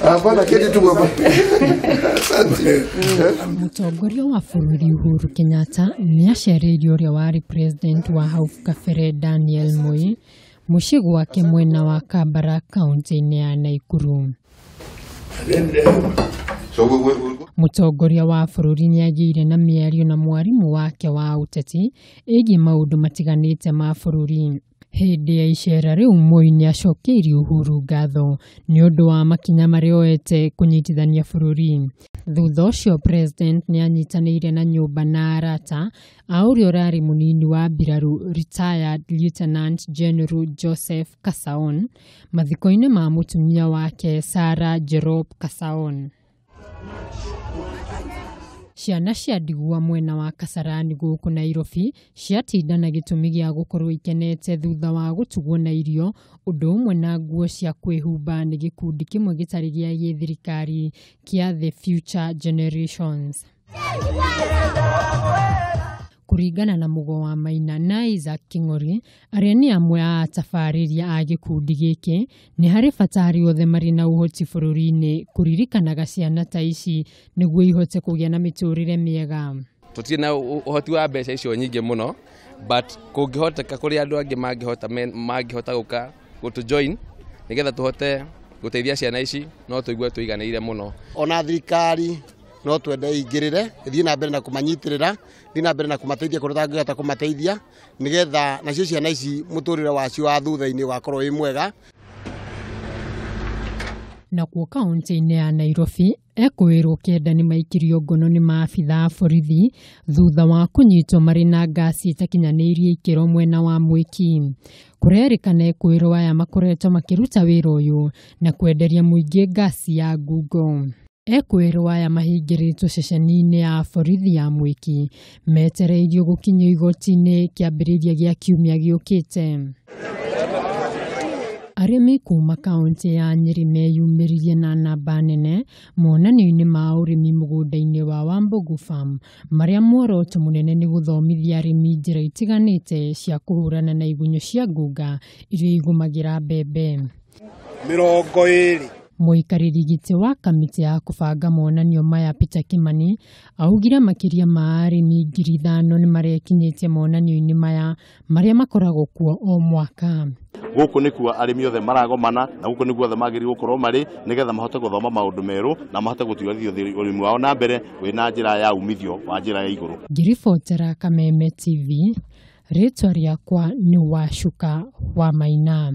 Hapana, keti tu baba. Asante. Mũtongoria wa bũrũri Uhuru Kenyatta nĩ acereire ũrĩa warĩ president wa hau kabere Daniel Moi mũciĩ gwake mwena wa Kabarak kaunti-inĩ ya Naikuru. So we go. Mũtongoria wa bũrũri nĩ agĩire na mĩario na mwarimũ wake wa ũteti ĩgiĩ maũndũ matiganĩte ma bũrũri. Hĩndĩ ya icera rĩu Moi nĩ acokeirie Uhuru ngatho nĩ ũndũ wa makinya marĩa oete kũnyitithania bũrũri. Thutha ũcio president nĩ anyitanĩire na nyũmba na arata a ũrĩa ũrarĩ mũnini wa mbirarũ retired Lieutenant General Joseph Kasaon mathiko-inĩ ma mũtumia wake Sarah Jerop Kasaon. Ciana cia ndigwa mwena wa Kasarani gũkũ Nairobi ciatinda na gĩtũmi gĩa gũkorwo ikenete thutha wa gũtugwo na irio ũndũ ũmwe na nguo cia kwĩhumba nĩ gĩkundi kĩmwe gĩtarĩ gĩa gĩthirikari kĩa The Future Generations. Kũringana na Mũgo wa Maina na Isaac King'ori arĩa nĩ amwe a atabarĩria a gĩkundi gĩkĩ, nĩ harĩ bata harĩ othe marĩ na ũhoti bũrũri-inĩ kũririkanaga ciana ta ici nĩguo ihote kũgĩa na mĩtũrĩre mĩega. Tũtirĩ na ũhoti wa mbeca icio nyingĩ mũno, but kũngĩhoteka kũrĩ andũ angĩ mangĩhota gũka gũtũ join nĩgetha tũhote gũteithia ciana ici, no tũigue tũiganĩire mũno. Ona thirikari no twende ĩingĩrĩre, ĩthiĩ na mbere na kũmanyitĩrĩra, ĩthiĩ na mbere na kũmateithia kũrĩa tũngĩhota kũmateithia, nĩgetha nacio ciana ici mũtũrĩre wacio wa thutha-inĩ ũgakorwo wĩ mwega. Nakuo kaunti-inĩ ya Nairobi, ekũĩrwo 9 nĩ maikirio ngono nĩ maabitha a borithi thutha wa kũnyitwo marĩ na ngasi ĩtakinyanĩirie ikĩro mwena wa Mwiki. Kũrerĩkana ekũĩrwo aya makoretwo makĩruta wĩra ũyũ na kwenderia mũingĩ ngasi ya ngungo. Ekũĩrwo aya mahingĩrĩtwo ceceni-inĩ ya borithi ya Mwiki metereirio gũkinyio igoti-inĩ kĩambĩrĩria gĩa kiumia gĩũkĩte. Arĩmi kuma kaunti ya Nyeri meyumĩririe na namba nene monanio-inĩ ma ũrĩmi mũgũnda-inĩ wa Wambugu Farm marĩa muoroto mũnene nĩ gũthomithia arĩmi njĩra itiganĩte cia kũhũrana na igunyũ cia ngũnga iria igũmagĩra mbembe. 20. Mũikarĩri gĩtĩ wa kamĩtĩ ya kũbanga monanio maya Peter Kimani augire makĩria ma arĩmi 5,000 nĩ marekinyĩtie monanio-inĩ maya marĩa makoragwo kuo o mwaka. Gũkũ nĩkuo arĩmi othe maragomana na gũkũ nĩkuo othe magĩrĩirwo gũkorwo marĩ nĩgetha mahote gũthoma maũndũ merũ na mahote gũtwarithia ũrĩmi wao na mbere wĩna njĩra ya umithio wa njĩra ya igũrũ. Ngĩribotera Kameme TV, rĩtwa rĩakwa nĩ Wacuka wa Maina.